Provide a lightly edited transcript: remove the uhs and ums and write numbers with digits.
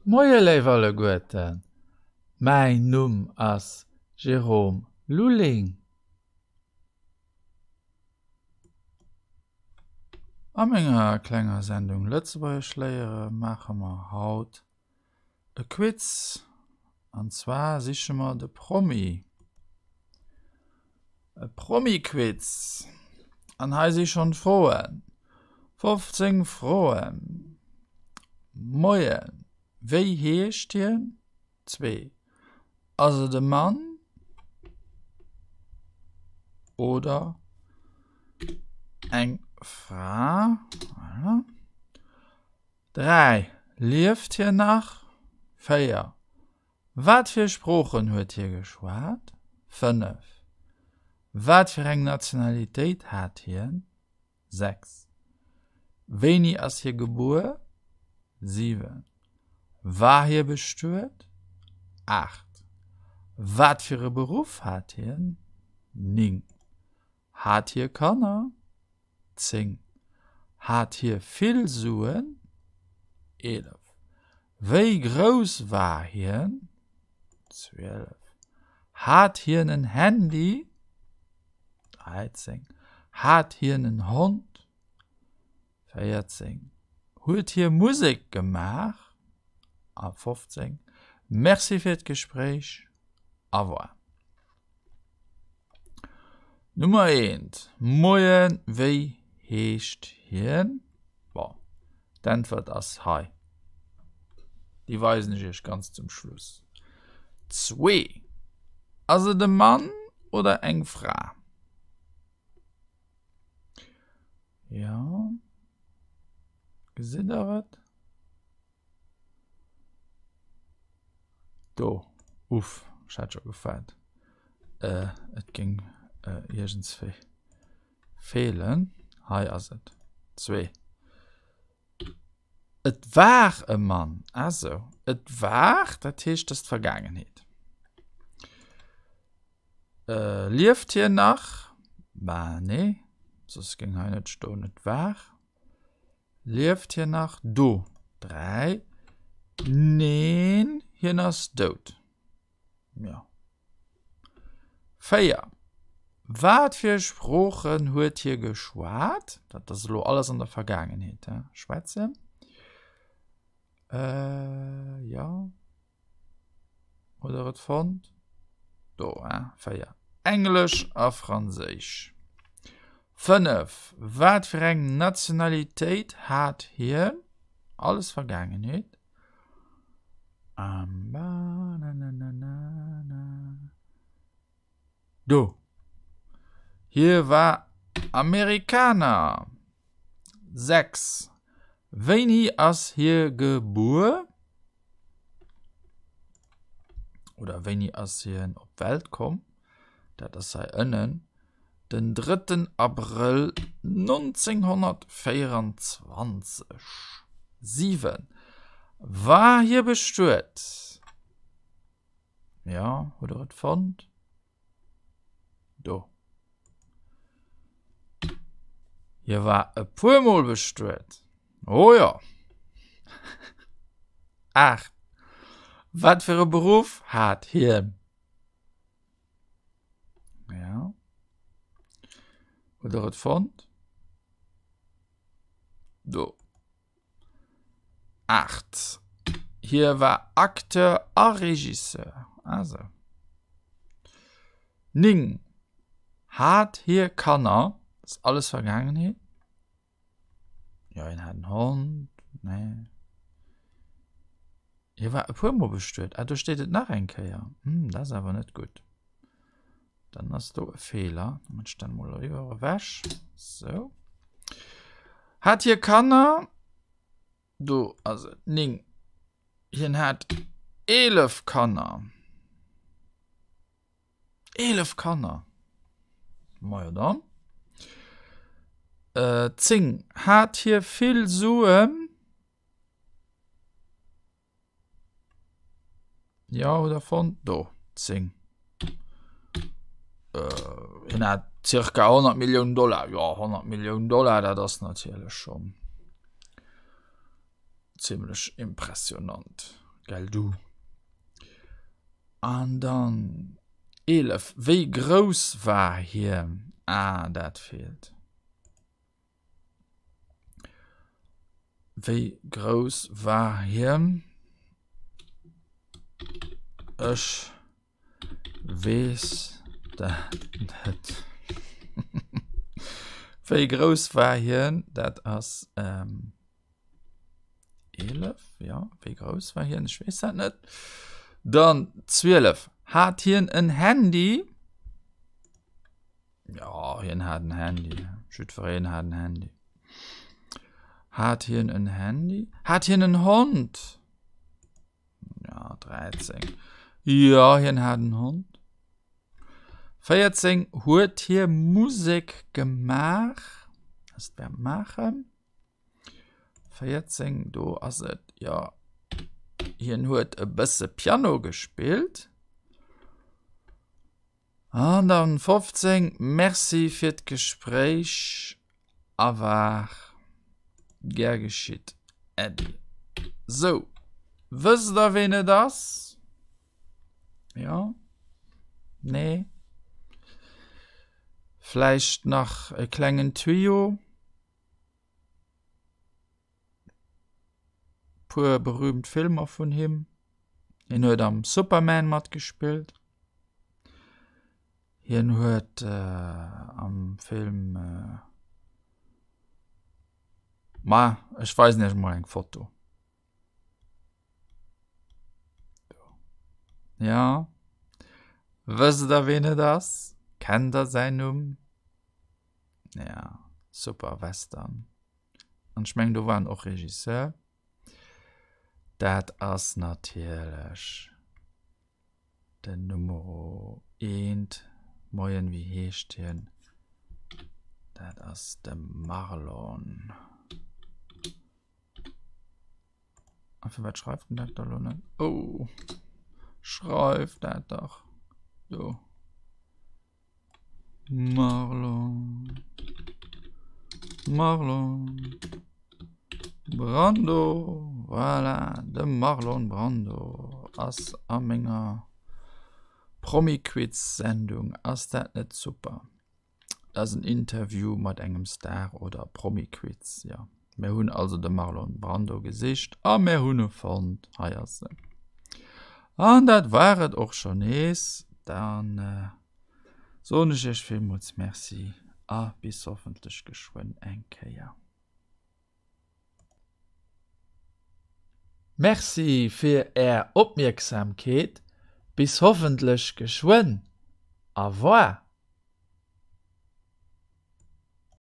Moie léif alleguerten, mäin Numm ass Jérôme Lulling. A menger klenger Sendung Lëtzebuergesch léiere maache mer haut e Quiz an zwar siche mer de Promi. E Promi-Quiz an hei si schonn d'Froen. 15 Froen. Moien, wéi heescht hien? 2. Ass et e Mann oder eng Fra? Voilà. 3, Lieft hien nach? 4, Wat fir Sproochen huet hie geschwat? 5, Wat fir eng Nationalitéit hat hien? 6, Wéini ass hie gebuer? 7, War hie bestuet? 8, Wat fir e Beruff hat hien? 9, Hat hie Kanner? 10, Hat hie vill Suen? 11, Wéi grouss war hien? 12, Hat hien en Handy? 13, Hat hien en Hond? 14, Huet hie Musek gemaach? A 15, Merci fir d'Gespréich. Au revoir. Nummer eent, Moien, wéi heescht hien? Bon, d'Äntwert ass hei. Déi weisen ech iech ganz zum Schluss. Zwee, Ass et e Mann oder eng Fra? Jo, gesitt der et? Do, uff, ech hat scho gefaart, et géing iergendswéi feelen. Hei ass et, zwee. Et war e Mann, ah sou, et war, dat heescht, dat ass d'Vergaangenheet. Lieft hien nach? Bah nee, soss géing hei net stoen, et war. Lieft hien nach? Do. 3, Neen, hien ass dout. Jo. 4, Wat fir Sproochen huet hie geschwat? Dat ass elo alles an der Vergaangenheet, he? Schwätzen. Äh, jo. Hutt der et fonnt? Do, hein? 4. Englesch a Franséisch. 5. Wat fir eng Nationalitéit hat hien? Alles Vergaangenheet. Do. Hie war Amerikaner. 6. Wéini ass hie gebuer? Oder wéini ass hien op d'Welt komm? Dat ass hei ënnen. Den drëtten Abrëll 1924. 7. War hie bestuet? Jo, hutt der et fonnt? Do. Hie war e puer Mol bestuet. Oh jo. 8. Wat fir e Beruff hat hien? Ja. Hutt der et fonnt? Do. 8. Hie war Acteur a Regisseur. Also. 9. Hat hie Kanner? Dat ass alles Vergaangenheet. Jo, hien hat en Hond. Nee. Hie war e puer Mol bestuet. Ah, do steet et nach eng Kéier. Hm, dat ass awer net gutt. Dann ass do e Feeler. Dann ech dann mol eriwwer ewech. So. Hat hie Kanner? Do ass et 9. Hien hat 11 Kanner. 11 Kanner. Majo dann. Äh, 10. Hat hie vill Suen? Ja, hutt der fonnt? Do, 10. Äh, hien hat circa 100 Milliounen Dollar. Ja, 100 Milliounen Dollar, dat ass natierlech schonn zimmlech impressionant. Gell du. An dann 11, Wéi grouss war hien? Ah, dat feelt. Wéi grouss war hien? Ech weess dat net. Wéi grouss war hien? Dat ass 11, jo. Wéi grouss war hien? Ech weess dat net. Dann 12, Hat hien en Handy? Jo, hien hat en Handy. Jiddwereen hat en Handy. Hat hien en Handy? Hat hien en Hond? Ja, 13. Jo, hien hat en Hond. 14, Huet hie Musek gemaach? Dat ass d'Verb maachen. 14, do ass et, jo, hien huet e bësse Piano gespillt. An dann 15, Merci fir d'Gespréich a war gär geschitt, Äddi. Sou, wësst der ween et ass? Jo? Nee? Vläicht nach e klengen Tuyau? Puer berühmt Filmer vun him. Hien huet am Superman matgespillt. Hien huet am Film Ma ech weisen iech mol eng Foto. Ja wësst der ween et ass? Kennt der säin Numm? Ja, super Western. An ech mengen do war en och Regisseur. Dat ass natierlech den Numero eent. Moien, wéi heescht hien? Dat ass de Marlon. A firwat schreift en dat da lo net? Oh, schreif dat dach do. Marlon. Marlon. Brando. Voilà, de Marlon Brando ass a menger Promi-Quiz-Sendung. Ass dat net super? Dat ass en Interview mat engem Star oder Promi-Quiz, jo. Mir hunn also de Marlon Brando gesicht a mir hunn e fonnt. Hei ass en. An dat war et och scho nees. Dann soen ech iech villmools Merci a bis hoffentlech geschwënn eng Kéier. Merci fir är Opmierksamkeet. Bis hoffentlech geschwënn. Au revoir.